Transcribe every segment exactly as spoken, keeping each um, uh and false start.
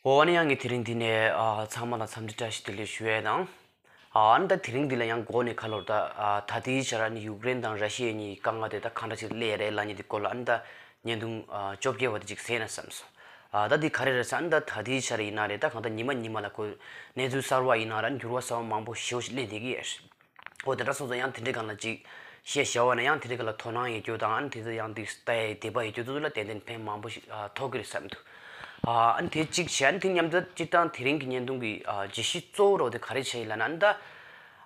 འོ་ཨ་ནི་ཡང་ངས་དེ་རིང་འདི་ནས་ཨ་ཚང་མ་ལ་འཚམས་འདྲི་བཀྲ་ཤིས་བདེ་ལེགས་ཞུ་ཡས་དང་། ཨ་ཨ་ནི་ད་དེ་རིང་འདི་ལ་ཡང་འགོ་ནས་ཁ་ལོར་ད་ཨ་ད་ལྟའི་ཆར་ཨ་ནི་ཡུཀ་རེན་དང་ར་ཤི་ཡ་གཉིས་ཀྱི་དཀའ་ངལ་དེ་ད་གང་འདྲ་ཅིག་སླེབས་ཡ་རེད་ལབ་མཁན་དེ་སྐོར་ལ་ཨ་ནི་ད་བརྙན་ཐུང་ཨ་བཅོ་བརྒྱད་པ་དེ་ཅིག་གཟིགས་ན་བསམ་སོང་། ཨ་ད་འདི་ག་རེ་རེད་ཟེར་ཨ་ནི་ད་ད་ལྟའི་ཆར་ཡིན་ན་རེད། ད་གང་ལྟར་ཉི་མ་ཉི་མ་ལ་ཁོ་གནས་ཚུལ་གསར་བ་ཡིན་ན་ར་ཨ་ནི་འགྱུར་བ་གསར་བ་མང་པོ་ཞེ་པོ་ཞིག་སླེབས་བསྡད་ཀྱི་ཡོད་རེད། འོ་དེ་འདྲ་སོང་ཙང་ཡང་དེ་འདྲའི་སྒང་ལ་ཅིག་བཤད་བཞག་པ་ན་ཡང་དེ་འདྲའི་སྒང་ལ་དོ་སྣང་ཡོད་རྒྱུ་དང་ཨ་ནི་དེ་ཚོ་ཡང་དེ་ལྟ་ཡའི་དད་པ་ཡོད་རྒྱུ་དེ་ཚོ་ལ་ཏན་ཏན་ཕན་མང་པོ་ཞིག་ཨ་ཐོགས་ཀྱི་རེད་བསམ་འདུག་ཨ་ཨ་ནི་དེ་གཅིག་བྱས། ཨ་ནི་དེ་མཉམ་དུ་སྤྱིར་བཏང་དེ་རིང་གི་བརྙན་ཐུང་གི་ཨ་བརྗོད་གཞི་གཙོ་བོ་རོ་དེ་ག་རེ་བྱས་ཡིན་ལབ་ན་ཨ་ནི་ད་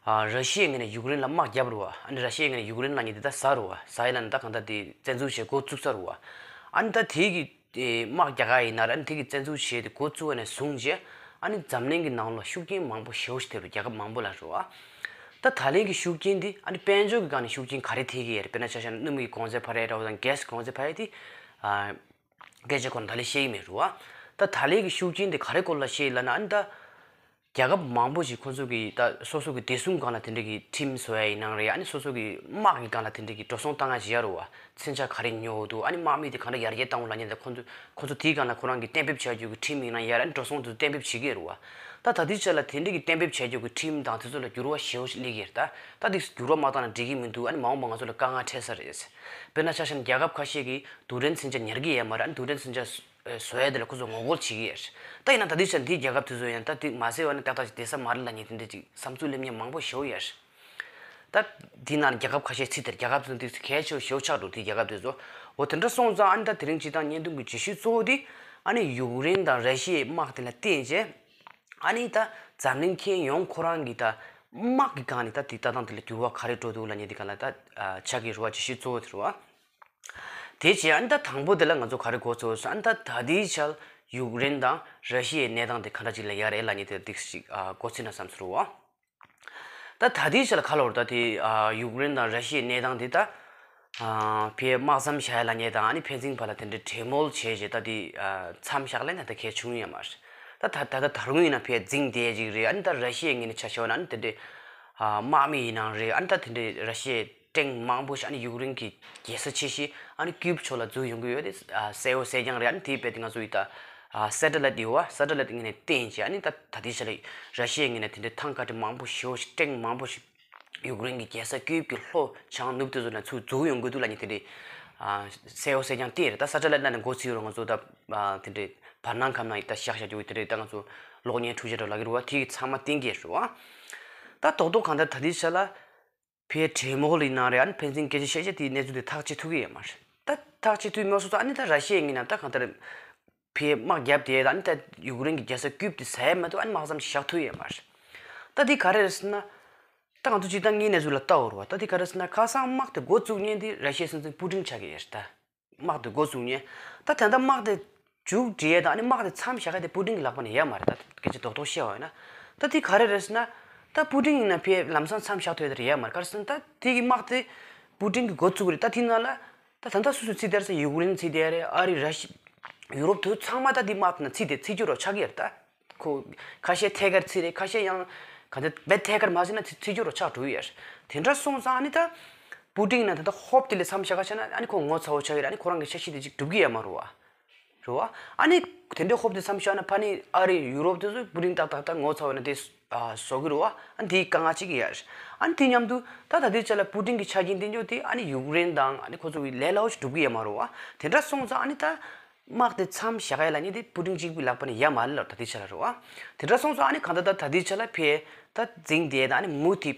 ཨ་ར་ཤི་ཡའི་ངོས་ནས་ཡུཀ་རེན་ལ་དམག་བརྒྱབ་རེད་བ། ཨ་ནི་ར་ཤི་ཡའི་ངོས་ནས་ཡུཀ་རེན་ལབ་མཁན་དེ་ད་ཟ་རེད་བ། ཟ་ཡིན་ལབ་ན་ད་གང་ལྟར་དེ་བཙན་འཛུལ་བྱས་འགོ་བཙུགས་ཚར་རེད་བ། ཨ་ནི་ད་དེ་གི་དེ་དམག་རྒྱག་ག་ཡིན་ན་ར་ཨ་ནི་དེ་གི་བཙན་འཛུལ་བྱས་ཏེ་འགོ་བཙུགས་པ་ནས་བཟུང་རྗེས་ཨ་ནི་འཛམ་གླིང་གི་ནང་ལ་ཤུགས་རྐྱེན་མང་པོ་ཞེ་པོ་ཞིག་ཐེབས་རེད། རྒྱལ་ཁབ་མང་པོ་ལ་རེད་བ། ད་ད་ལན་གྱི་ཤུགས་རྐྱེན་འདི་ཨ་ནི་དཔལ་འབྱོར་གྱི་སྒང་ནས་ཤུགས་རྐྱེན་ག་རེ་ཐེབས་ཀྱི་ཡོད་རེད། དཔེར་ན་ཆ་བཞག་ན་སྣུམ་གྱི་གོང་ཚད་འཕར་ཡ་འདྲ་བོ་དང་གྷེ་སི་གོང་ཚད་འཕར་ཡ་དེ་ཨ་སྐད་ཆ་ཁོ་ན་ད་ལན་བཤད་ཀྱི་མེད་རེད་བ། ད་ད་ལན་གྱི་ཤུགས་རྐྱེན་འདི་ག་རེ་སྐོར་ལ་བཤད་ཡིན་ལབ་ན་ཨ་ནི་ད་རྒྱལ་ཁབ་མང་པོ་ཞིག་ཁོང་ཚོ་གི་ད་སོ་སོ་གི་བདེ་སྲུང་སྒང་ལ་དེ་འདྲ་གི་ཁྲིམས་བཟོ་ཡ་ཡིན་ནའང་རེད། ཨ་ནི་སོ་སོ་གི་དམག་གི་སྒང་ལ་དེ་འདྲ་གི་འགྲོ་སོང་བཏང་ཡ་ཞིག་ཡོད་རེད་བ། མཚོན་ཆ་ག་རེ་ཉོ་འདུག་ཨ་ནི་དམག་མི་དེ་ག་འདྲ་ཡར་རྒྱས་བཏང་འོ་ལབ་མཁན་དེ་ཁོང་ཚོ་ཁོང་ཚོ་དེའི་སྒང་ལ་ཁོ་རང་གི་གཏན་འབེབས་བྱ་རྒྱུ་གི་ཁྲིམས་ཡིན་ན་ཡར་ཨ་ནི་འགྲོ་སོང་དེ་ཚོ་གཏན་འབེབས་བྱེད་ཀྱི་ཡོད་རེད་བ། ད་ད་ལྟའི་ཆ་ལ་དེ་འདྲ་གི་གཏན་འབེབས་བྱ་རྒྱུ་གི་ཁྲིམས་དང་དེ་ཚོ་ལ་འགྱུར་བ་ཞེ་པོ་ཞིག་སླེབས་ཀྱི་ཡོད་རེད། ད་ད་དེ་འགྱུར་བ་མ་བཏང་ན་འགྲིག་གི་མི་འདུག་ཨ་ནི་མ་འོངས་པ་ང་ཚོ་ལ་དཀའ་ངལ་འཕྲད་ས་རེད། དཔེར་ན་ཆ་བཞག་ན་རྒྱལ་ཁབ་ཁ་ཤས་ཀྱིས་རྡུལ་ཕྲན་མཚོན་ཆ་ཉར་གྱི་ཡོད་མ་རེད། ཨ་ནི་རྡུལ་ཕྲན་མཚོན་ཆ་བཟོ་ཡ་དེ་ལ་ཁོ་ཚོ་ངོ་རྒོལ་བྱེད་ཀྱི་ཡོད། ད་ཡིན་ན་ད་དུས་ཚོད་འདིའི་རྒྱལ་ཁབ་དེ་ཚོ་ཡང་ད་དེ་མ་ཟེར་བ་ནི་ཏག་ཏག་ཅིག་བསྡད་ས་མ་རེད་ལབ་མཁན་དེ་འདྲ་ཅིག་བསམ་ཚུལ་སླེབས་མཁན་མང་པོ་ཞེ་པོ་ཡོད། ད་དེའི་ནང་ནས་རྒྱལ་ཁབ་ཁ་ཤས་ཚིག་དེར་རྒྱལ་ཁབ་དེ་ཚོ་དེ་ཚོ་གལ་ཆེ་བ་ཞེ་པོ་ཆགས་འགྲོ། དེའི་རྒྱལ་ཁབ་དེ་ཚོ། འོ་དེ་འདྲ་སོང་ཙང་ཨ་ནི་ད་དེ་རིང་སྤྱིར་བཏང་བརྙན་ཐུང་གི་བརྗོད་གཞི་གཙོ་བོ་དེ་ཨ་ནི་ཡུཀ་རེན་དང་ར་ཤི་ཡའི་དམག་དེ་ལ་བརྟེན་བྱས་ཨ་ནི་ད་འཛམ་གླིང་ཁྱོན་ཡོངས་ཁོ་རང་གི་ད་དམག་གི་སྒང་ནས་ད་དེ་ལྟ་སྟངས་དེ་ལ་འགྱུར་བ་ག་རེ་འགྲོ་འདུག་ལབ་མཁན་དེ་ག་ལ་ད་ཆགས་ཀྱི་རེད་བ། བརྗོད་གཞི་གཙོ་བོ་དེ་རེད་བ། དེ་བྱས་ཨ་ནི་ད་དང་པོ་དེ་ལ་ང་ཚོ་ག་རེ་འགོ་ཚུགས་སོང་། ཨ་ནི་ད་ད་ལྟའི་ཆར་ཡུཀ་རེན་དང་ར་ཤི་ཡའི་གནས་སྟངས་དེ་ག་འདྲ་ཅིག་ལ་ཡོད་རེད་ལབ་མཁན་དེ་ཏོག་ཙམ་ཞིག་ཨ་འགོ་ཚུགས་ན་བསམ་སོང་རེད་བ། ད་ད་ལྟའི་ཆར་ལ་ག་ལབ་རེད། ད་དེ་ཨ་ཡུཀ་རེན་དང་ར་ཤི་ཡའི་གནས་སྟངས་དེ་ད་ཨ་ཕའི་དམག་མཚམས་བཞག་ཡ་ལབ་མཁན་དང་ཨ་ནི་ཕན་ཚུན་བར་ལ་དེ་འདྲའི་གྲོས་མོལ་བྱས་རྗེས་ད་དེ་ཨ་མཚམས་བཞག་ལབ་ན་ད་གལ་བྱུང་ཡོད་མ་རེད། ད་ད་ད་ད་རུང་ཡིན་ན་ཕའི་འཛིང་བསྡད་ཅིག་རེད། ཨ་ནི་ད་ར་ཤི་ཡའི་ངོས་ནས་ཆ་བཞག་ན་ཨ་ནི་དེ་འདྲའི་ཨ་དམག་མི་ཡིན་ནའང་རེད། ཨ་ནི་ད་དེ་འདྲའི་ར་ཤི་ཡའི་ཊེང་མང་པོ་ཞིག་ཨ་ནི་ཡུཀ་རེན་གྱི་རྒྱལ་ས་ཆེ་ཤོས་ཨ་ནི་ཀིབ་ཕྱོགས་ལ་འཛུལ་ཡོང་གི་ཡོད་དེ། ཨ་གསལ་བོ་གསལ་རྐྱང་རེད། ཨ་ནི་དེའི་རྦད་དེ་ང་ཚོ་ཡི་ད་ཨ་སེ་ཊ་ལའིཊ་ཡོད་བ། སེ་ཊ་ལའིཊ་ངོས་ནས་བསྟན་བྱས་ཨ་ནི་ད་ད་ལྟའི་ཆ་ལ་ར་ཤི་ཡའི་ངོས་ནས་དེ་འདྲའི་ཐང་ཀ་དེ་མང་པོ་ཞེ་པོ་ཞིག་ཊེང་མང་པོ་ཞིག་ཡུཀ་རེན་གྱི་རྒྱལ་ས་ཀིབ་ཀྱི་ལྷོ་བྱང་ནུབ་དེ་ཚོ་ནས་ཚུར་འཛུལ་ཡོང་གི་འདུག་ལབ་མཁན་དེ་འདྲའི་ཨ་གསལ་བོ་གསལ་རྐྱང་བསྟན་རེད། ད་སེ་ཊ་ལའིཊ་ནང་ནས་འགོ་ཚུགས་རུང་ང་ཚོ་ད་ཨ་དེ་འདྲའི་བར་སྣང་ཁམས་ནང་ཡི་ད་བཞག་བཞག་རྒྱུ་དེ་འདྲའི་ད་ང་ཚོ་གློག་བརྙན་འཕྲུལ་ཆས་འདྲ་ལབ་ཀྱི་རེད་བ། དེ་གི་ཚང་མ་བསྟན་གྱི་རེད་བ། ད་རྡོག་རྡོག་གང་ལྟར་ད་ལྟའི་ཆ་ལ་ཕའི་གྲོས་མོལ་ཡིན་ན་རེད། ཨ་ནི་ཕན་ཚུན་སྐད་ཆ་བཤད་བྱས་དེའི་གནས་ཚུལ་དེ་ཐག་གཅོད་ཐུབ་ཀྱི་ཡོད་མ་རེད། ད་ཐག་གཅོད་ཐུབ་མ་སོང་ཙང་ཨ་ནི་ད་ར་ཤི་ཡའི་ངོས་ནས་ད་གང་ལྟར་ཕའི་དམག་བརྒྱབ་བསྡད་ད་ཨ་ནི་ད་ཡུཀ་རེན་གྱི་རྒྱལ་ས་ཀིབ་དེ་ཟ་ཡ་མ་གཏོགས་ཨ་ནི་དམག་མཚམས་བཞག་ཐུབ་ཡོད་མ་རེད། ད་དེ་ག་རེ་རེད་ཟེར་ན། ད་ང་ཚོ་སྤྱིར་བཏང་དངོས་གནས་ཚུལ་ལ་ལྟ་འོ་རེད་བ། ད་དེ་ག་རེ་ཟེར་ན་ཁ་སང་དམག་དེ་འགོ་བཙུགས་མཁན་དེ་ར་ཤི་ཡའི་སྲིད་འཛིན་པུ་ཏིན་ཆགས་ཀྱི་ཡོད་རེད། ད་དམག་དེ་འགོ་བཙུགས་མཁན། ད་ད་ལྟ་དམག་དེ་མཇུག་སྒྲིལ་ཡས་དང་ཨ་ནི་དམག་དེ་མཚམས་བཞག་ཡས་དེ་པུ་ཏིན་གྱི་ལག་པ་ནས་ཡོད་མ་རེད། ད་སྐད་ཆ་རྡོག་རྡོག་བཤད་པ་ཡིན་ན། ད་དེ་ག་རེ་རེད་ཟེར་ན། ད་པུ་ཏིན་ཡིན་ན་ཕའི་ལམ་སང་མཚམས་བཞག་ཐུབ་ཡས་དེ་ཡོད་མ་རེད། ག་རེ་ཟེར་ན་ད་དེ་གི་དམག་དེ་པུ་ཏིན་གྱིས་འགོ་བཙུགས་རེད། ད་དེ་ནང་ལ་ད་ད་ལྟ་སུ་སུ་ཚུད་བསྡད་རེད་ཟེར་ཡུཀ་རེན་ཚུད་བསྡད་རེད། ཨ་རི། ར་ཤི། ཡུ་རོབ་དེ་ཚོ་ཚང་མ་ད་དེ་དམག་དེ་ནང་ཚུད་དེ་ཚུད་རྒྱུ་རོ་ཆགས་ཀྱི་ཡོད་རེད་ད། ཁོ་ཁ་ཤས་ཐད་ཀར་ཚུད་རེད། ཁ་ཤས་ཡང་ག་ཚོད་རྦད་ཐད་ཀར་མ་ཚུད་ན་ཚུད་ཚུད་རྒྱུ་རོ་ཆགས་འགྲོ་གི་ཡོད་རེད། དེ་འདྲ་སོང་ཙང་ཨ་ནི་ད་པུ་ཏིན་ན་ད་ལྟ་ཧོབ་དེ་ལས་མཚམས་བཞག་ག་བྱས་ན་ཨ་ནི་ཁོ་ངོ་ཚ་བོ་ཆགས་ཀྱི་རེད། ཨ་ནི་ཁོ་རང་གི་འཆར་གཞི་དེ་ཅིག་འགྲུབ་ཀྱི་ཡོད་མ་རེད་བ། རེད་བ། ཨ་ནི་དེ་འདྲའི་ཧོབ་དེ་མཚམས་བཞག་ན་ཕ་ནི་ཨ་རི་ཡུ་རོབ་དེ་ཚོ་པུ་ཏིན་ཏག་ཏག་ཏག་ངོ་ཚ་བོ་ན་དེ་ཨ་བཟོ་གི་རེད་བ། ཨ་ནི་དེའི་དཀའ་ངལ་ཅིག་ཡོད་རེད། ཨ་ནི་དེ་མཉམ་དུ་ད་ད་ལྟའི་ཆ་ལ་པུ་ཏིན་གྱི་ཆ་རྐྱེན་དེ་འཇོག་དེ་ཨ་ནི་ཡུཀ་རེན་དང་ཨ་ནི་ཁོ་ཚོ་གི་ལས་སླ་བོ་ཞིག་འགྲུབ་ཀྱི་ཡོད་མ་རེད་བ། དེ་འདྲ་སོང་ཙང་ཨ་ནི་ད། དམག་དེ་མཚམས་བཞག་ཡ་ལབ་མཁན་དེ་པུ་ཏིན་གཅིག་པུའི་ལག་པ་ནས་ཡོད་མ་རེད་ལབ་ད་ལྟའི་ཆ་ལ་རེད་བ། དེ་འདྲ་སོང་ཙང་ཨ་ནི་གང་ལྟར་ད་ད་ལྟའི་ཆ་ལ་ཕའི་ད་འཛིང་བསྡད་ད་ཨ་ནི་མུ་མཐུད་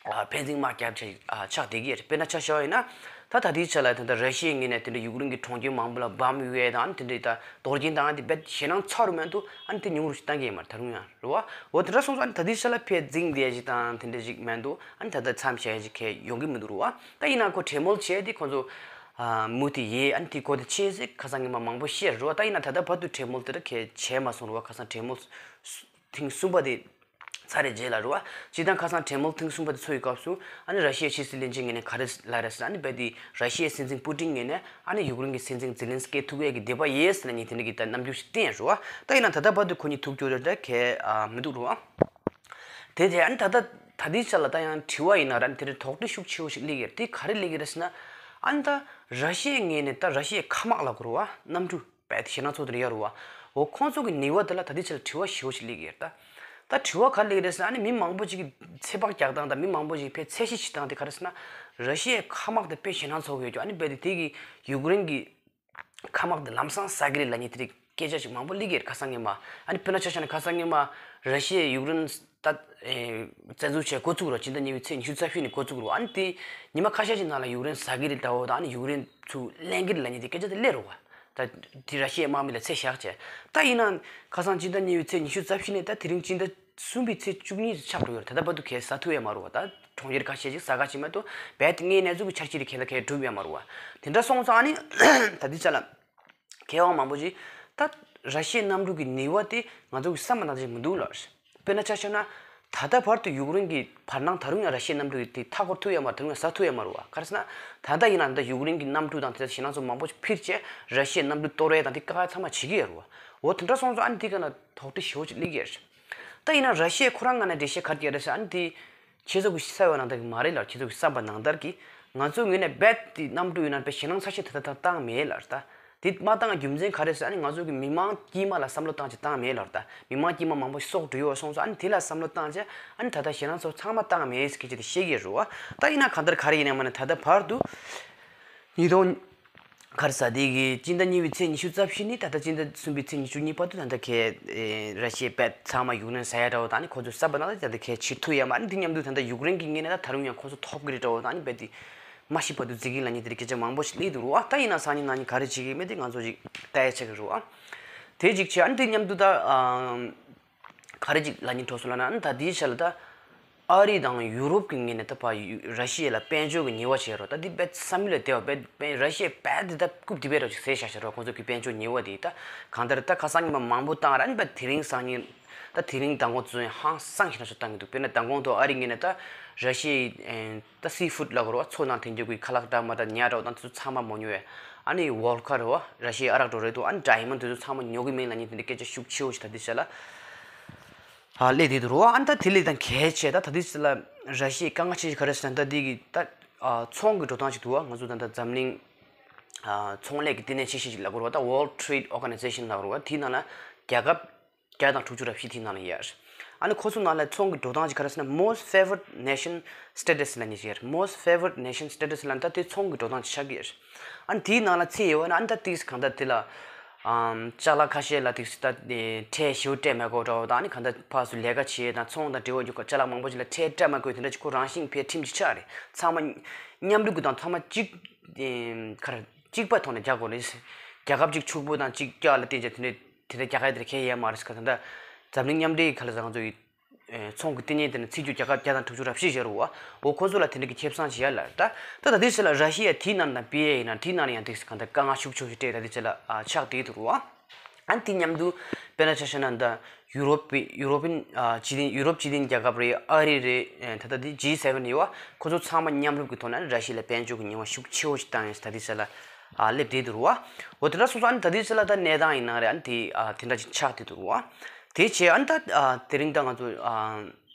ཨ་ཕན་ཚུན་དམག་རྒྱབ་བྱས་ཨ་ཆགས་བསྡད་ཀྱི་རེད། དཔེར་ན་ཆ་བཞག་ཡིན་ན་ད་ད་ལྟའི་ཆ་ལ་ད་ལྟ་ར་ཤི་ཡའི་ངོས་ནས་དེ་འདྲ་ཡུཀ་རེན་གྱི་གྲོང་ཁྱེར་མང་པོ་ལ་བམ་གཡུག་ཡས་དང་ཨ་ནི་དེ་འདྲའི་ད་གཏོར་སྐྱོན་བཏང་ཡ་དེ་རྦད་ཞེད་སྣང་ཚ་རུ་མ་གཏོགས་ཨ་ནི་དེ་ཉུང་རུ་ཞིག་བཏང་གི་ཡོད་མ་རེད་ད་རུང་ཡང་རེད་བ། འོ་དེ་འདྲ་སོང་ཙང་ཨ་ནི་ད་ལྟའི་ཆ་ལ་ཕའི་འཛིང་བསྡད་ཅིག་དང་དེ་འདྲ་ཞིག་མ་གཏོགས་ཨ་ནི་ད་ལྟ་མཚམས་བཞག་ཡ་ཅིག་གང་ཡང་ཡོང་གི་མི་འདུག་རེད་བ། ད་ཡིན་ན་ཁོ་གྲོས་མོལ་བྱས་ཏེ་ཁོ་ཚོ། ཨ་མུ་མཐུད་ཡས་ཨ་ནི་དེ་གོ་དེ་ཆེ་ཟེར་ཁ་སང་ཉི་མ་མང་པོ་བཤད་རེད་བ། ད་ཡིན་ན་ད་ལྟ་བར་དུ་གྲོས་མོལ་དེ་འདྲ་གང་ཡང་བྱས་མ་སོང་རེད་བ། ཁ་སང་གྲོས་མོལ་སུ་ཐེངས་གསུམ་པ་དེ་ཚར་རེད་རྗེས་ལ་རེད་བ། སྤྱིར་བཏང་ཁ་སང་གྲོས་མོལ་ཐེངས་གསུམ་པ་དེ་ཚོ་ཡི་སྐབས་སུ་ཨ་ནི་ར་ཤི་ཡའི་ཕྱི་སྲིད་བློན་ཆེན་ངོས་ནས་ག་རེ་ལབ་རེད་ཟེར་ན། ཨ་ནི་རྦད་དེ་ར་ཤི་ཡའི་སྲིད་འཛིན་པུ་ཏིན་ངོས་ནས་ཨ་ནི་ཡུཀ་རེན་གྱི་སྲིད་འཛིན་ཛེ་ལན་སི་ཀི་ཐུག་ཡས་ཀྱི་འདོད་པ་ཡོད་ཟེར་ནས་ངས་དེ་འདྲ་གི་ད་རྣམ་འགྱུར་ཞིག་བསྟན་རེད་བ། ད་ཡིན་ན་ད་ལྟ་བར་དུ་ཁོ་གཉིས་ཐུག་རྒྱུ་རེད་ད་གང་ཡང་མི་འདུག་རེད་བ། དེ་དེ་ཨ་ནི་ད་ལྟ་ད་ལྟའི་ཆ་ལ་ད་ཡང་དྲི་བ་ཡིན་ན་ར་ཨ་ནི་དེ་འདྲའི་དོགས་འདྲི་ཤུགས་ཆེ་བོ་ཞིག་སླེབས་ཀྱི་རེད། དེ་ག་རེ་སླེབས་ཀྱི་རེད་ཟེར་ན། ཨ་ནི་ད་ར་ཤི་ཡའི་ངོས་ནས་ད་ར་ཤི་ཡའི་མཁའ་དམག་ལབ་དགོས་རེད་བ། གནམ་གྲུ། བས་ཞེད་སྣང་ཚོགས་དེ་རེད་ཡ་རུ་བ། འོ་ཁོང་ཚོ་གི་ནུས་པ་དེ་ལ་ད་ལྟའི་ཆར་དྲི་བ་ཞེ་པོ་ཞིག་སླེབས་ཀྱི་ཡོད་རེད་ད། ད་དྲི་བ་ག་རེ་སླེབས་ཀྱི་རེད་ཟེར་ན། ཨ་ནི་མི་མང་པོ་ཅིག་གི་ཚོད་དཔག་རྒྱག་སྟངས་དང་མི་མང་པོ་ཅིག་གི་ཕར་ཚད་གཞི་བྱེད་སྟངས་དེ་ག་རེ་ཟེར་ན། ར་ཤི་ཡའི་མཁའ་དམག་དེ་དཔེ་ཞེད་སྣང་ཚོགས་ཀྱི་ཡོད་ཀྱང་། ཨ་ནི་རྦད་དེ་དེ་གི་ཡུཀ་རེན་གྱི་མཁའ་དམག་དེ་ལམ་སང་ཟ་གི་རེད་ལབ་མཁན་དེ་རིགས་སྐད་ཆ་ཞིག་མང་པོ་སླེབས་ཀྱི་རེད། ཁ་སང་ཉི་མ། ཨ་ནི་དཔེར་ན་ཆ་བཞག་ན་ཁ་སང་ཉི་མ་ར་ཤི་ཡས་ཡུཀ་རེན་ད་ཨེ་བཙན་འཛུལ་བྱས་འགོ་བཙུགས་རོགས། སྤྱི་ཟླ་གཉིས་པའི་ཚེས་ཉི་ཤུ་རྩ་བཞི་ནས་འགོ་བཙུགས་རོགས། ཨ་ནི་དེ་ཉི་མ་ཁ་ཤས་ཤིག་ནང་ལ་ཡུཀ་རེན་ཟ་གི་རེད་འདྲ་བོ་དང་། ཨ་ནི་ཡུཀ་རེན་ཚུར་ལེན་གི་རེད་ལབ་མཁན་དེ་སྐད་ཆ་དེ་སླེབས་རོགས། ད་དེ་ར་ཤི་ཡའི་དམག་མི་ལ་ཚད་བཞག་བྱས། ད་ཡིན་ན་ཁ་སང་སྤྱི་ཟླ་གཉིས་པའི་ཚེས་ཉི་ཤུ་རྩ་བཞི་ནས་ད་དེ་རིང་སྤྱི་ཟླ་གསུམ་པའི་ཚེས་བཅུ་གཉིས་ཆགས་འགྲོ་ཡོད་རེད། ད་ལྟ་བར་དུ་གས་ཟ་ཐུབ་ཡ་མ་རེད་བ། ད་གྲོང་ཁྱེར་ཁ་ཤས་ཅིག་ཟ་ག་ཅིག་མ་གཏོགས་རྦད་དེ་དངོས་གནས་ཚུལ་གྱི་འཆར་གཞི་རེ་གས་ལ་གས་གྲུབ་ཡ་མ་རེད་བ། དེ་འདྲ་སོང་ཙང་ཨ་ནི་ད་ལྟའི་ཆ་ལ་མཁས་དབང་མང་པོ་ཅིག་ད་ར་ཤི་ཡའི་གནམ་གྲུ་གི་ནུས་པ་དེ་ང་ཚོ་གི་བསམ་པ་ནང་བཞིན་མི་འདུག་ལབ། དཔེར་ན་ཆ་བཞག་ན། ད་ལྟ་བར་དུ་ཡུཀ་རེན་གྱི་བར་སྣང་ད་རུང་ཡང་ར་ཤི་ཡའི་གནམ་གྲུ་དེ་མཐའ་སྐོར་ཐུབ་ཡ་མ་རེད། ད་རུང་ཡང་ཟ་ཐུབ་ཡ་མ་རེད་བ། ག་རེ་ཟེར་ན། ད་ལྟ་ཡིན་ན་ད་ཡུཀ་རེན་གྱི་གནམ་གྲུ་དང་དེ་ཞེད་སྣང་ཚོགས་མང་པོ་ཞིག་འཕུར་བྱས་ར་ཤི་ཡའི་གནམ་གྲུ་གཏོར་ཡ་དང་དེ་བཀག་ཡ་ཚང་མ་བྱེད་ཀྱི་ཡོད་རེད་བ། འོ་དེ་འདྲ་སོང་ཙང་ཨ་ནི་དེ་ག་ན་དོགས་འདྲི་ཞེ་པོ་ཅིག་སླེབས་ཀྱི་ཡོད་རེད། ད་ཡིན་ན་ར་ཤི་ཡས་ཁོ་རང་ངོས་ནས་འགྲེལ་བཤད་ག་རེ་བརྒྱབ་རེད་ཟེར། ཨ་ནི་དེ་ཁྱེད་ཚོ་གི་བསམ་པ་ནང་ལྟར་གི། ཁྱེད་ཚོ་གི་བསམ་པ་ནང་ལྟར་གི་ང་ཚོའི་ངོས་ནས་རྦད་དེ་གནམ་གྲུ་ཡིན་ན་དཔེ་ཞེད་སྣང་ཚ་ཤོས་དེ་ད་ལྟ་བཏང་མེད་ལབ་རེད་ད། དེ་མ་བཏང་རྒྱུ་མཚན་ག་རེ་ཟེར། ཨ་ནི་ང་ཚོ་གི་མི་མང་དཀྱུས་མ་ལ་བསམ་བློ་བཏང་ཅིག་བཏང་མེད་ལབ་རེད་ད། མི་མང་དཀྱུས་མ་མང་པོ་སྲོག་འགྲོ་ཡོད་སོང་ཙང་། ཨ་ནི་དེ་ལ་བསམ་བློ་བཏང་བྱས་ཨ་ནི་ད་ལྟ་ཞེད་སྣང་ཚོགས་ཚང་མ་བཏང་མེད་ཟེར་སྐད་ཆ་དེ་བཤད་ཀྱི་རེད་བ། ད་ཡིན་ན་གང་ལྟར་ག་རེ་ཡིན་ན་མ་ནི་ད་ལྟ་བར་དུ་ཉིས་སྟོང་ག་རེ་ཟེར། དེ་གི་སྤྱི་ཟླ་གཉིས་པའི་ཚེས་ཉི་ཤུ་རྩ་བཞི་ནས་ད་ལྟ་སྤྱི་ཟླ་གསུམ་པའི་ཚེས་ཉི་ཤུ་གཉིས་བར་དུ་ད་ལྟ་གས་ཨེ་ར་ཤི་ཡས་རྦད་ཚང་མ་ཡུཀ་རེན་ཟ་ཡ་འདྲ་བོ་དང་། ཨ་ནི་ཁོ་ཚོའི་བསམ་པ་ནང་ལ་ད་ལྟ་གས་བྱེད་ཐུབ་ཡ་མ། ཨ་ནི་དེ་མཉམ་དུ་ད་ལྟ་ཡུཀ་རེན་གྱི་ངོས་ནས་ད་ད་རུང་ཡང་ཁོ་ཚོ་ཐོབ་གི་རེད་འདྲ་བོ་དང་། ཨ་ནི་རྦད་དེ་མ་ཤི་བར་དུ་འཛིན་གི་ལབ་མཁན་དེ་རིགས་སྐད་ཆ་མང་པོ་ཞིག་སླེབས་འདུག་རེད་བ། ད་ཡིན་ན་སང་ཉིན་གནངས་ཉིན་ག་རེ་བྱེད་ཀྱི་མེད་དེ་ང་ཚོ་ཅིག་ལྟ་ཡ་ཆགས་ཀྱི་རེད་བ། དེ་གཅིག་བྱས། ཨ་ནི་དེ་མཉམ་དུ་ད་ཨམ། ག་རེ་ཅིག་ལབ་སྙིང་འདོད་སོང་ལབ་ན། ད་དེའི་ཆ་ལ་ད་ཨ་རི་དང་ཡུ་རོབ་ཀྱི་ངོས་ནས་ད་ཕར་ཡུ་ར་ཤི་ཡ་ལ་དཔལ་འབྱོར་གྱི་ཉེས་པ་བྱས་རོགས། ད་འདི་རྦད་བསམ་ཡུལ་ལས་འདས་པ། རྦད་རྦད་ར་ཤི་ཡས་རྦད་དེ་ད་རྐུབ་རྡིབ་པའི་རོགས་ཅིག་བཟས་བཞག་བཞག་རོགས། ཁོང་ཚོ་གི་དཔལ་འབྱོར་ཉེས་པ་དེ་ད་གང་ལྟར་ད་ཁ་སང་ཉི་མ་མང་པོ་བཏང་ར། ཨ་ནི་རྦད་དེ་རིང་སང་ཉིན་ད་དེ་རིང་མདང་དགོང་ཚོ་ཧང་སང་ཞེད་སྣང་ཚོགས་བཏང་གི་འདུག་དཔེར་ན་མདང་དགོང་ཐོག་ཨ་རི་ངོས་ནས་ད་ར་ཤི་ཡའི་ད་སི་ཕུཌ་ལབ་དགོས་རེད་བ། མཚོ་ནང་ཐོན་རྒྱུ་གི་ཁ་ལག་འདྲ་མ་འདྲ་ཉ་འདྲ་བོ་དང་དེ་ཚོ་ཚང་མ་མ་ཉོ་བས། ཨ་ནི་བོད་ཀ་རེད་བ། ར་ཤི་ཡའི་ཨ་རག་འདྲ་བོ་རེད་འདུག་ཨ་ནི་ཌའི་མོན་ཌ་དེ་ཚོ་ཚང་མ་ཉོ་གི་མིན་ལབ་མཁན་དེ་འདྲའི་སྐད་ཆ་ཤུགས་ཆེ་བོ་ཞིག་ད་ལྟའི་ཆ་ལ་ཧ་སླེབས་བསྡད་འདུག་རེད་བ། ཨ་ནི་ད་དེ་ལས་ད་གལ་ཆེ་ད་ད་ལྟའི་ཆ་ལ་ར་ཤི་ཡའི་དཀའ་ངལ་ཆེ་ཤོས་ག་རེ་ཟེར་ན། ད་འདི་གི་ད་ཨ་ཚོང་གི་འགྲོ་སྟངས་ཤིག་འདུག་བ། ང་ཚོ་ད་ལྟ་འཛམ་གླིང་ཨ་ཚོང་ལས་ཀྱི་ལྟེ་གནས་ཆེ་ཤོས་ཤིག་ལབ་དགོས་རེད་བ། ད་World Trade Organization ལབ་དགོས་རེད་བ། དེའི་ནང་ལ་རྒྱལ་ཁབ་བརྒྱ་དང་དྲུག་ཅུ་རེ་བཞི་དེའི་ནང་ལ་ཡོད། ཨ་ནི་ཁོ་ཚོ་ནང་ལ་ཚོང་གི་འགྲོ་སྟངས་ཅིག་ག་རེ་ཟེར་ན། Most Favored Nation Status ལབ་མཁན་ཅིག་ཡོད། Most Favored Nation Status ལབ་ན་ད་དེ་ཚོང་གི་འགྲོ་སྟངས་ཅིག་ཆགས་ཀྱི་ཡོད། ཨ་ནི་དེའི་ནང་ལ་ཚུད་ཡོད་པ་ན། ཨ་ནི་ད་ཏིག་གང་ལྟར་དེ་ལ་ཨམ་ཅ་ལག་ཁ་ཤས་ལ་ཏིག་ད་ཁྲལ་ཞེ་པོ་སྤྲད་མ་དགོས་འདྲ་བོ་དང་། ཨ་ནི་གང་ལྟར་ཕར་ཚུར་ལས་ཀ་བྱེད་དང་ཚོང་དང་འབྲེལ་བ་ཡོད་ཀྱི་ཅ་ལག་མང་པོ་ཅིག་ལ་ཁྲལ་སྤྲད་མ་དགོས། དེ་འདྲ་ཅིག་ཁོ་རང་བཞིན་འཕེལ་ཁྲིམས་ཅིག་ཆགས་རེད། ཚང་མ་མཉམ་རུབ་ཀྱི་དང་ཚང་མ་གཅིག་ཨེ་ག་རེ་གཅིག་པ་ཐོག་ནས་རྒྱག་དགོས་རེད། རྒྱལ་ཁབ་གཅིག་ཕྱུག་པོ་དང་གཅིག་སྐྱག་ལ་བརྟེན་བྱས་དེ་འདྲའི་དེ་འདྲའི་རྒྱག་ཡ་དེ་འདྲ་གལ་ཡོད་མ་རེད་ཟེར་ག་ད་ལྟ་འཛམ་གླིང་མཉམ་འབྲེལ་གྱི་ག་ལ་ཟེར། ང་ཚོ་ཡི་ཨེ་ཚོང་གི་ལྟེ་གནས་དེ་ནས་ཚུད་རྒྱུ་རྒྱལ་ཁབ་བརྒྱ་དང་དྲུག་ཅུ་རེ་བཞི་བཞག་རེད་བ། འོ་ཁོ་ཚོ་ལ་དེ་འདྲ་གི་ཁེ་བཟང་བྱེད་ཡ་ལ་ད་ད་ད་དེ་ཚོ་ལ་ར་ཤི་ཡ་དེའི་ནང་དང་པི་ཨེ་ཡིན་ན་དེའི་ནང་ལ་ཡང་དེ་ག་ད་དཀའ་ངལ་ཤུགས་ཆེ་ཞིག་སྤྲད། ད་དེ་ཚོ་ལ་ཨ་ཆགས་བསྡད་འདུག་རེད་བ། ཨ་ནི་དེ་མཉམ་དུ་དཔེར་ན་ཆ་བཞག་ན་ད་ཡུ་རོབ་པའི་ཡུ་རོ་པིན་ཨ་སྤྱི་མཐུན་ཡུ་རོབ་སྤྱི་མཐུན་རྒྱལ་ཁབ་རེད། ཨ་རི་རེད། ཨེ་ད་ལྟ་དེ་ཇི་སེ་ཝེན་ཡོད་བ། ཁོ་ཚོ་ཚང་མ་མཉམ་རུབ་ཀྱི་ཐོག་ནས་ར་ཤི་ཡ་ལ་དཔལ་འབྱོར་གྱི་ཉེས་པ་ཤུགས་ཆེ་བོ་ཞིག་བཏང་ཡོད་ཟེར་ད་ལྟའི་ཆ་ལ་ཨ་སླེབས་བསྡད་འདུག་རེད་བ། འོ་དེ་འདྲ་སོང་ཙང་ཨ་ནི་ད་ལྟའི་ཆ་ལ་ད་གནས་སྟངས་ཡིན་ན་རེད། ཨ་ནི་དེ་ཨ་དེ་འདྲ་ཅིག་ཆགས་བསྡད་འདུག་རེད་བ། དེ་བྱས་ཨ་ནི་ད་ཨ་དེ་རིང་ད་ང་ཚོ་ཨ་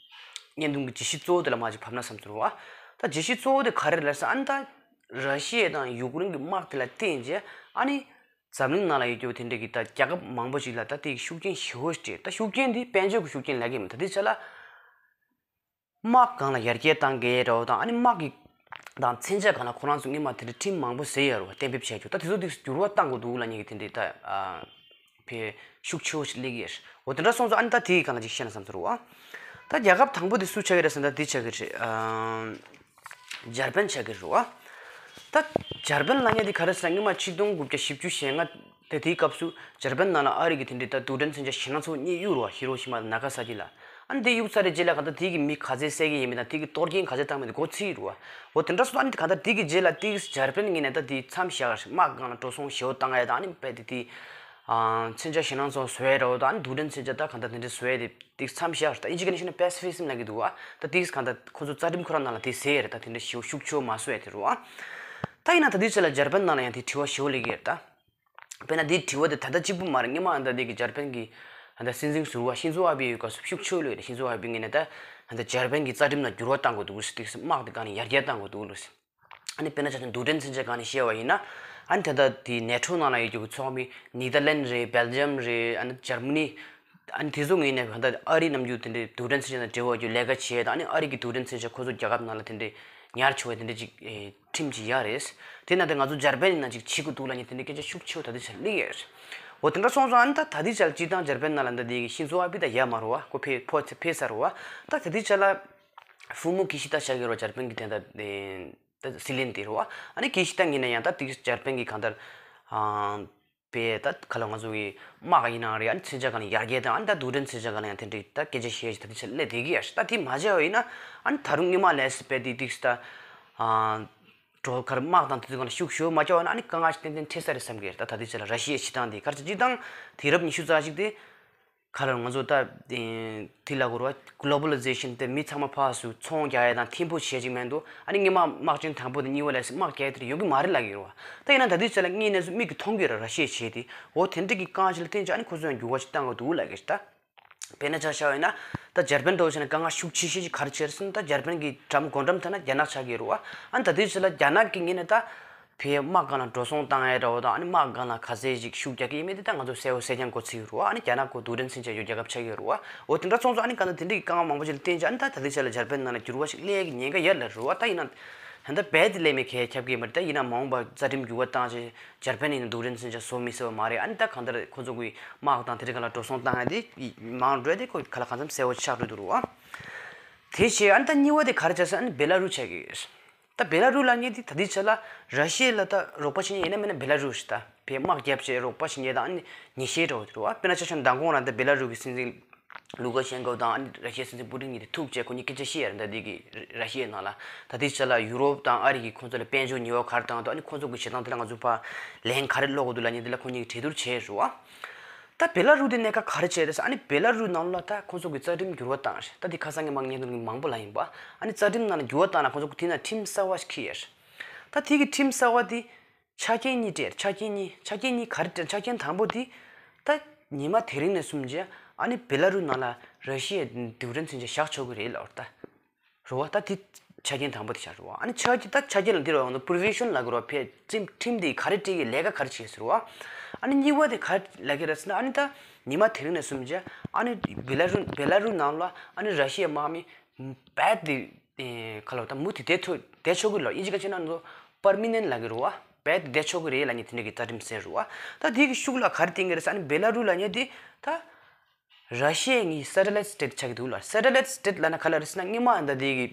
བརྙན་ཐུང་གི་བརྗོད་གཞི་གཙོ་བོ་དེ་ལ་མར་ཅིག་བབས་ན་བསམ་ཚུལ་རེད་བ། ད་བརྗོད་གཞི་གཙོ་བོ་དེ་ག་རེ་རེད་ཟེར། ཨ་ནི་ད་ར་ཤི་ཡ་དང་ཡུཀ་རེན་གྱི་དམག་དེ་ལ་བརྟེན་བྱས་ཨ་ནི་འཛམ་གླིང་ནང་ལ་ཡོད་རྒྱུ་དེ་འདྲ་གི་ད་རྒྱལ་ཁབ་མང་པོ་ཞིག་ལ་ད་དེ་གི་ཤུགས་རྐྱེན་ཞེ་པོ་ཞིག་སྤྲད། ད་ཤུགས་རྐྱེན་དེ་དཔལ་འབྱོར་གྱི་ཤུགས་རྐྱེན་ལབ་ཀྱི་མིན། ད་དེ་ཆ་ལ་དམག་སྒང་ལ་ཡར་རྒྱས་བཏང་གི་རེད་བ་དང་། ཨ་ནི་དམག་གི་དང་མཚོན་ཆ་སྒང་ལ་ཁོ་རང་ཚོ་སྔོན་མ་དེ་འདྲ་ཁྲིམས་མང་པོ་བཟོས་ཡོད་རེད་བ། གཏན་འབེབས་བྱས་རྒྱུ། ད་དེ་ཚོ་དེ་འགྱུར་བ་བཏང་དགོས་འདུག་ལབ་མཁན་གྱི་དེ་འདྲའི་ད་ཨ་ཕེ་ཤུགས་ཆེ་བོ་ཞིག་སླེབས་ཀྱི་རེད། འོ་དེ་འདྲ་སོང་ཙང་ཨ་ནི་ད་དེའི་སྒང་ལ་ཅིག་བཤད་ན་བསམ་ཚུལ་རེད་བ། ད་རྒྱལ་ཁབ་དང་པོ་དེ་སུ་ཆགས་ཀྱི་རེད་ཟེར་ན་ད་དེ་ཆགས་ཀྱི་རེད། ཨ་འཇར་པན་ཆགས་ཀྱི་རེད་བ། ད་འཇར་པན་ལབ་མཁན་དེ་ག་རེ་ཟེར་ན། སྔོན་མ་ཆིག་སྟོང་དགུ་བརྒྱ་བཞི་བཅུ་ཞེ་ལྔ་དེ་དེའི་སྐབས་སུ་འཇར་པན་ནང་ལ་ཨ་རི་གི་དེ་འདྲའི་ད་རྡུལ་ཕྲན་མཚོན་ཆ་ཞེད་སྣང་ཚ་བོ་གཉིས་གཡུགས་རེད་བ། ཧི་རོ་ཤི་མ་དང་ན་ག་ས་ཀི་ལ། ཨ་ནི་དེ་གཡུགས་ཚར་རེད་རྗེས་ལ་ག་ད་དེ་གི་མི་ག་ཚད་བསད་ཀྱི་ཡིན་མིན་དང་དེ་གི་གཏོར་སྐྱོན་ག་ཚད་བཏང་མིན་དེ་མགོ་ཚོས་ཀྱི་རེད་བ། འོ་དེ་འདྲ་སོང་ཙང་ཨ་ནི་ག་ད་དེ་གི་རྗེས་ལ་དེ་འཇར་པན་ངོས་ནས་ད་དེ་མཚམས་བཞག་རེད། དམག་སྒང་ལ་འགྲོ་སོང་ཞེ་པོ་བཏང་ཡ་དང་། ཨ་ནི་རྦད་དེ་དེ་ཨ་མཚོན་ཆ་ཞེད་སྣང་ཚ་བོ་བཟོ་ཡ་འདྲ་བོ་དང་། ཨ་ནི་རྡུལ་ཕྲན་མཚོན་ཆ་ད་ག་ད་དེ་འདྲ་བཟོ་ཡ་དེ་དེ་མཚམས་བཞག་རེད། ད་དབྱིན་ཇི་སྐད་ནས་བཤད་ན་པེ་སི་ཕི་ཟིམ་ལབ་ཀྱི་འདུག་བ། ད་དེ་ག་ད་ཁོ་ཚོ་རྩ་ཁྲིམས་ཁོ་རང་ནང་ལ་དེ་ཟེར་ཡ་རེད། ད་དེ་འདྲ་ཞེ་པོ་ཤུགས་ཆེ་བོ་མ་བཟོ་ཡ་དེ་རེད་བ། ད་ཡིན་ན་ད་དེ་ཚོ་ལ་འཇར་པན་ནང་ལ་ཡང་དེ་དྲི་བ་ཞེ་པོ་སླེབས་ཀྱི་རེད་ད། དཔེར་ན་འདིའི་དྲི་བ་དེ་ད་ལྟ་གཅིག་པུ་མ་རེད། སྔོན་མ་ཨ་ད་འདི་གི་འཇར་པན་གྱི་ཨ་ད་སྲིད་འཛིན་ཟུར་པ་ཤིན་ཛོ་ཨ་བྷེ་ཡོད་སྐབས་སུ་ཤུགས་ཆེ་ལོས་རེད། ཤིན་ཛོ་ཨ་བྷེ་ངོས་ནས་ད་ཨ་ད་འཇར་པན་གྱི་རྩ་ཁྲིམས་ལ་འགྱུར་བ་གཏང་དགོས་འདུག་ཟེར། དམག་དེ་སྒང་ནས་ཡར་རྒྱས་གཏང་དགོས་འདུག་ལོས་ཟེར། ཨ་ནི་དཔེར་ན་ཆ་བཞག་ན་རྡུལ་ཕྲན་མཚོན་ཆ་སྒང་ནས་བཤད་པ་ཡིན་ན། ཨ་ནི་ད་ལྟ་དེ་ནེ་ཊོ་ནང་ལ་ཡོད་རྒྱུ་གི་ཚོགས་མི་ནེ་དར་ལན་རེད། སྦེལ་ཇམ་རེད། ཨ་ནི་འཇར་མ་ནི། ཨ་ནི་དེ་ཚོ་ངོས་ནས་གང་ལྟར་ཨ་རིའི་ནམ་རྒྱུན་དེ་འདྲའི་རྡུལ་ཕྲན་མཚོན་ཆ་དང་འབྲེལ་བ་རྒྱུ་ལས་ཀ་བྱས་དང་། ཨ་ནི་ཨ་རི་གི་རྡུལ་ཕྲན་མཚོན་ཆ་ཁོ་ཚོ་རྒྱལ་ཁབ་ནང་ལ་དེ་འདྲའི་ཉར་ཆོག་པའི་དེ་འདྲའི་ཅིག་ཨེ་ཁྲིམས་ཅིག་ཡོད་རེད། དེ་ན་དེ་ང་ཚོ་འཇར་པན་ནང་ཅིག་བྱེད་དགོས་འདུག་ལབ་མཁན་དེ་འདྲའི་སྐད་ཆ་ཤུགས་ཆེ་བོ་ད་ལྟའི་ཆར་སླེབས་ཡོད་རེད། འོ་དེ་འདྲ་སོང་ཙང་ཨ་ནི་ད་ད་ལྟའི་ཆར་སྤྱིར་བཏང་འཇར་པན་ནང་ལ་ད་དེ་གི་ཤིན་ཛོ་ཨ་བྷི་ད་ཡོད་མ་རེད་བ། ཁོ་ཕེ་ཕོ་ཕེ་ས་རེད་བ། ད་ད་ལྟའི་ཆར་ལ་ཧྥུ་མོ་ཀི་ཤི་ད་ཆགས་ཀྱི་རེད་བ། འཇར་པན་གི་དེ་འདྲ་ཨེ། ད་སྲིད་བློན་དེ་རེད་བ། ཨ་ནི་ཀི་ཤི་ད་ངོས་ནས་ཡང་ད་དེ་འཇར་པན་གྱི་གང་ལྟར་ཨང་པའི་ད་ག་ལ་ང་ཚོ་གི་དམག་ཡིན་ནའང་རེད། ཨ་ནི་མཚོན་ཆ་སྒང་ལ་ཡར་རྒྱས་དང་། ཨ་ནི་ད་རྡུལ་ཕྲན་མཚོན་ཆ་སྒང་ལ་ཡང་དེ་འདྲའི་ད་སྐད་ཆ་བཤད་ཞིག་ད་དེ་ཆ་སླེབས་བསྡད་ཀྱི་ཡོད་རེད། ད་དེ་མ་བྱས་པ་ཡིན་ན་ཨ་ནི་ད་རུང་སྔོན་མ་ལས་སི་པའི་དེ་ཏིག་སི་ད་ཨང་འགྲོ་ཁར་དམག་དང་དེ་ཚོ་སྒང་ལ་ཤུགས་ཞུགས་མ་བྱས་པ་ན་ཨ་ནི་དཀའ་ངལ་ཞིག་ཏན་ཏན་འཕྲད་ས་རེད་བསམ་གྱི་རེད། ད་ད་དེ་ཆ་ལ་ར་ཤི་ཡའི་བྱེད་སྟངས་དེ་ག་རེ་ཆ་སྤྱིར་བཏང་དུས་རབས་ཉི་ཤུ་རྩ་གཅིག་དེ། ག་ལ་ང་ཚོ་ད་དེ་ལ་གོ་ར་གྷོ་ལོ་བྷ་ལི་ཛེ་ཤན་དེ་མི་ཚང་མ་ཕར་ཚུར་ཚོང་རྒྱག་ཡ་དང་འཐེན་པོ་བྱེད་ཅིག་མེད་འདུག་ཨ་ནི་སྔོན་མ་དམག་ཆེན་དང་པོ་དང་གཉིས་པ་ལས་དམག་རྒྱག་ཡ་དེ་ཡོང་གི་མ་རེད་ལབ་ཀྱི་ཡོད་རེད་བ། ད་ཡིན་ན་ད་དུས་ཚོད་ལ་དངོས་གནས་སུ་མིག་གིས་མཐོང་གི་རེད། ར་ཤི་ཡས་བྱས་ཏེ། འོ་དེ་འདྲ་གི་རྐང་ཅིག་ལ་བརྟེན་ཅིག་ཨ་ནི་ཁོ་ཚོ་ཡང་འགྱུར་བ་ཞིག་བཏང་གི་འདུག་ལབ་ཀྱི་རེད། ད་དཔེར་ན་ཆ་བཞག་པ་ཡིན་ན་ད་འཇར་པན་འདྲ་བོ་བྱས་ན་དཀའ་ངལ་ཤུགས་ཆེ་ཤོས་ཅིག་ག་རེ་བྱས་རེད་ཟེར་ན། ད་འཇར་པན་གྱི་འགྲམ་སྒོ་འགྲམ་ཐད་ན་རྒྱ་ནག་ཆགས་ཀྱི་རེད་བ། ཨ་ནི་ད་དུས་ཚོད་ལ་རྒྱ་ནག་གི་ངོས་ནས་ད། ཕའི་དམག་སྒང་ལ་འགྲོ་སོང་བཏང་ཡས་འདྲ་བོ་དང་། ཨ་ནི་དམག་སྒང་ལ་ག་ཚད་ཅིག་ཤུགས་རྒྱག་གི་ཡིན་མིན་དེ་ད་ང་ཚོ་གསལ་པོ་གསལ་རྐྱང་གོ་ཚོད་ཡོད་རེད་བ། ཨ་ནི་རྒྱ་ནག་ཁོ་རྡུལ་ཕྲན་མཚོན་ཆ་ཡོད་རྒྱལ་ཁབ་ཆགས་ཀྱི་ཡོད་རེད་བ། འོ་དེ་འདྲ་སོང་ཙང་ཨ་ནི་གང་ལྟར་དེ་འདྲའི་གི་དཀའ་ངལ་མང་པོ་ཅིག་ལ་བརྟེན་ཅིག་ཨ་ནི་ད་ད་ལྟའི་ཆ་ལ་འཇར་པན་ནང་ལ་འགྱུར་བ་ཞིག་སླེབས་ཀྱི་ཉེན་ཁ་ཡོད་ལབ་རེད་བ། ད་ཡིན་ན་ད་ལྟ་རྦད་དེ་སླེབས་མེད་མཁན་ཁྱབ་ཀྱི་མ་རེད། ད་ཡིན་ན་མ་འོངས་པ་རྩ་ཁྲིམས་འགྱུར་བ་བཏང་ཅིག་འཇར་པན་ཡིན་ན་རྡུལ་ཕྲན་མཚོན་ཆ་བཟོ་མི་སྲིད་པ་མ་རེད། ཨ་ནི་ད་གང་ལྟར་ཁོ་ཚོ་གི་དམག་དང་དེ་འདྲའི་སྒང་ལ་འགྲོ་སོང་བཏང་ཡ་དེ་མང་འགྲོ་ཡ་དེ་ཁོ་ག་ལ་གང་འཚམ་གསལ་པོ་ཆགས་འགྲོ་འདུག་རེད་བ། དེ་བྱས་ཨ་ནི་ད་གཉིས་པ་དེ་ག་རེ་བྱས་ཟེར་ན། ཨ་ནི་བེ་ལ་རུ་ཆགས་ཀྱི་ཡོད། ད་བེ་ལ་རུ་ལབ་མཁན་དེ་ད་ལྟའི་ཆ་ལ་ར་ཤི་ཡ་ལ་ད་རོགས་པ་བྱེད་མཁན་ཡིན་ན་མིན་ན་བེ་ལ་རུ་ཞིག་ད་བེད་དམག་བརྒྱབ་བྱས་རོགས་པ་བྱེད་མཁན་དང་ཨ་ནི་ཉེས་ཆད་འདྲ་བོ་དེ་རེད་བ། དཔེར་ན་ཆ་བཞག་ན་མདང་དགོང་རང་ད་བེ་ལ་རུ་གི་སྲིད་འཛིན་ལུ་ཀ་ཤན་ཀོ་དང་ཨ་ནི་ར་ཤི་ཡའི་སྲིད་འཛིན་པུ་ཏིན་གཉིས་དེ་ཐུག་བྱས་ཁོ་གཉིས་སྐད་ཆ་བཤད་ཡ་རེད། ད་དེ་གི་ར་ཤི་ཡའི་ནང་ལ་ད་ལྟའི་ཆ་ལ་ཡུ་རོབ་དང་ཨ་རི་གིས་ཁོང་ཚོ་ལ་དཔལ་འབྱོར་ཉེས་པ་ག་རེ་བཏང་འདུག་ཨ་ནི་ཁོང་ཚོ་གི་བྱེད་སྟངས་དེ་ལ་ང་ཚོ་ཕར་ལན་ག་རེ་སློག་དགོས་འདུག་ལབ་མཁན་དེ་ལ་ཁོ་གཉིས་ཀྱིས་གྲོས་བསྡུར་བྱས་རེད་བ། ད་བེ་ལ་རུ་དེ་གནད་འགག་ག་རེ་བྱས་རེད་ཟེར། ཨ་ནི་བེ་ལ་རུ་ནང་ལ་ད་ཁོང་ཚོ་གི་རྩ་ཁྲིམས་འགྱུར་བ་བཏང་རེད། ད་དེ་ཁ་སང་ཉི་མ་བརྙན་ཐུང་གི་མང་པོ་ལ་ཡིན་པ། ཨ་ནི་རྩ་ཁྲིམས་ནང་ལ་འགྱུར་བ་བཏང་ན་ཁོང་ཚོ་གི་དེ་ན་ཁྲིམས་གསར་བ་ཞིག་འཁྱེར་ཡོད་རེད། ད་དེ་གི་ཁྲིམས་གསར་བ་དེ་ཆ་རྐྱེན་གཉིས་སྤྲད། ཆ་རྐྱེན་གཉིས། ཆ་རྐྱེན་གཉིས་ག་རེ་སྤྲད། ཆ་རྐྱེན་དང་པོ་དེ་ད་ཉི་མ་དེ་རིང་ནས་བཟུང་བྱས་ཨ་ནི་བེ་ལ་རུ་ནང་ལ་ར་ཤི་ཡའི་རྡུལ་ཕྲན་མཚོན་ཆ་བཞག་ཆོག་གི་རེད་ལབ་རེད་ད། རེད་བ། ད་དེ་ཆ་རྐྱེན་དང་པོ་དེ་ཆགས་རེད་བ། ཨ་ནི་ཆ་རྐྱེན་ད་ཆ་རྐྱེན་ལ་འདི་རེད་བ། ང་ཚོ་པོ་རོ་བི་ཤན་ལབ་དགོས་རེད་བ། ཕའི་ཁྲིམས་ཁྲིམས་དེ་ག་རེ་སྤྲད་ཀྱི་ལས་ཀ་ག་རེ་བྱེད་ཟེར་བ། ཨ་ནི་གཉིས་པ་དེ་ག་རེ་ལབ་ཀྱི་རེད་ཟེར་ན། ཨ་ནི་ད་ཉི་མ་དེ་རིང་ནས་བཟུང་བྱས་ཨ་ནི་བེ་ལ་རུ་བེ་ལ་རུ་ནང་ལ་ཨ་ནི་ར་ཤི་ཡའི་དམག་མི་རྦད་དེ་ཨེ་ག་ལ་ད་མུ་མཐུད་བསྡད་ཐུབ་བསྡད་ཆོག་གི་ལབ། དབྱིན་ཇི་སྐད་ཆ་ནང་ང་ཚོ་པར་མི་ནན་ལབ་ཀྱི་རེད་བ། རྦད་དེ་བསྡད་ཆོག་གི་རེད་ལབ་མཁན་དེ་འདྲ་གི་རྩ་ཁྲིམས་ཟེར་རེད་བ། ད་དེ་གི་ཤུགས་ལ་ག་རེ་བརྟེན་གྱི་རེད་ཟེར། ཨ་ནི་བེ་ལ་རུ་ལབ་མཁན་དེ་ད། ར་ཤི་ཡའི་ངའི་སེ་ཊ་ལའིཊ་སི་ཊེཊ་ཆགས་ཀྱི་འདུག་ལ། སེ་ཊ་ལའིཊ་སི་ཊེཊ་ལབ་ན་ག་ལ་རེད་ཟེར་ན། སྔོན་མ་ད་དེ་གི་